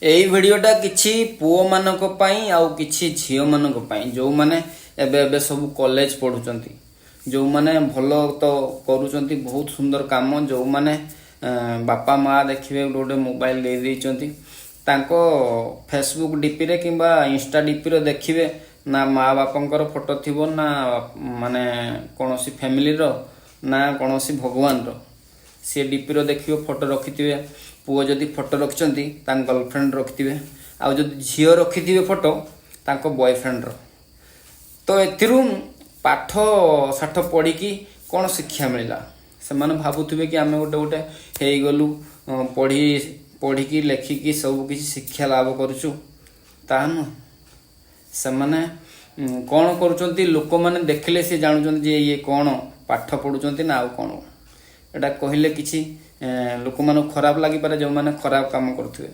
ଏଇ ଭିଡ଼ିଓଟା କିଛି ପୁଅମାନଙ୍କ ପାଇଁ ଆଉ କିଛି ଝିଅମାନଙ୍କ ପାଇଁ, ଯେଉଁମାନେ ଏବେ ଏବେ ସବୁ କଲେଜ ପଢ଼ୁଛନ୍ତି, ଯେଉଁମାନେ ଭଲ ତ କରୁଛନ୍ତି, ବହୁତ ସୁନ୍ଦର କାମ। ଯେଉଁମାନେ ବାପା ମା ଦେଖିବେ ଗୋଟେ ଗୋଟେ ମୋବାଇଲ ଦେଇ ଦେଇଛନ୍ତି, ତାଙ୍କ ଫେସବୁକ୍ ଡିପିରେ କିମ୍ବା ଇନଷ୍ଟା ଡିପିରେ ଦେଖିବେ ନା ମା ବାପାଙ୍କର ଫଟୋ ଥିବ, ନା ମାନେ କୌଣସି ଫ୍ୟାମିଲିର, ନା କୌଣସି ଭଗବାନର। ସେ ଡିପିର ଦେଖିବ ଫଟୋ ରଖିଥିବେ। ପୁଅ ଯଦି ଫଟୋ ରଖିଛନ୍ତି, ତାଙ୍କ ଗର୍ଲଫ୍ରେଣ୍ଡ ରଖିଥିବେ, ଆଉ ଯଦି ଝିଅ ରଖିଥିବେ ଫଟୋ, ତାଙ୍କ ବୟଫ୍ରେଣ୍ଡର। ତ ଏଥିରୁ ପାଠ ସାଠ ପଢ଼ିକି କ'ଣ ଶିକ୍ଷା ମିଳିଲା? ସେମାନେ ଭାବୁଥିବେ କି ଆମେ ଗୋଟେ ଗୋଟେ ହେଇଗଲୁ, ପଢ଼ି ପଢ଼ିକି ଲେଖିକି ସବୁ କିଛି ଶିକ୍ଷା ଲାଭ କରୁଛୁ। ତାହା ନୁହେଁ। ସେମାନେ କ'ଣ କରୁଛନ୍ତି, ଲୋକମାନେ ଦେଖିଲେ ସେ ଜାଣୁଛନ୍ତି ଯେ ଇଏ କ'ଣ ପାଠ ପଢ଼ୁଛନ୍ତି ନା ଆଉ କ'ଣ। ଏଇଟା କହିଲେ କିଛି ଲୋକମାନଙ୍କୁ ଖରାପ ଲାଗିପାରେ, ଯେଉଁମାନେ ଖରାପ କାମ କରୁଥିବେ।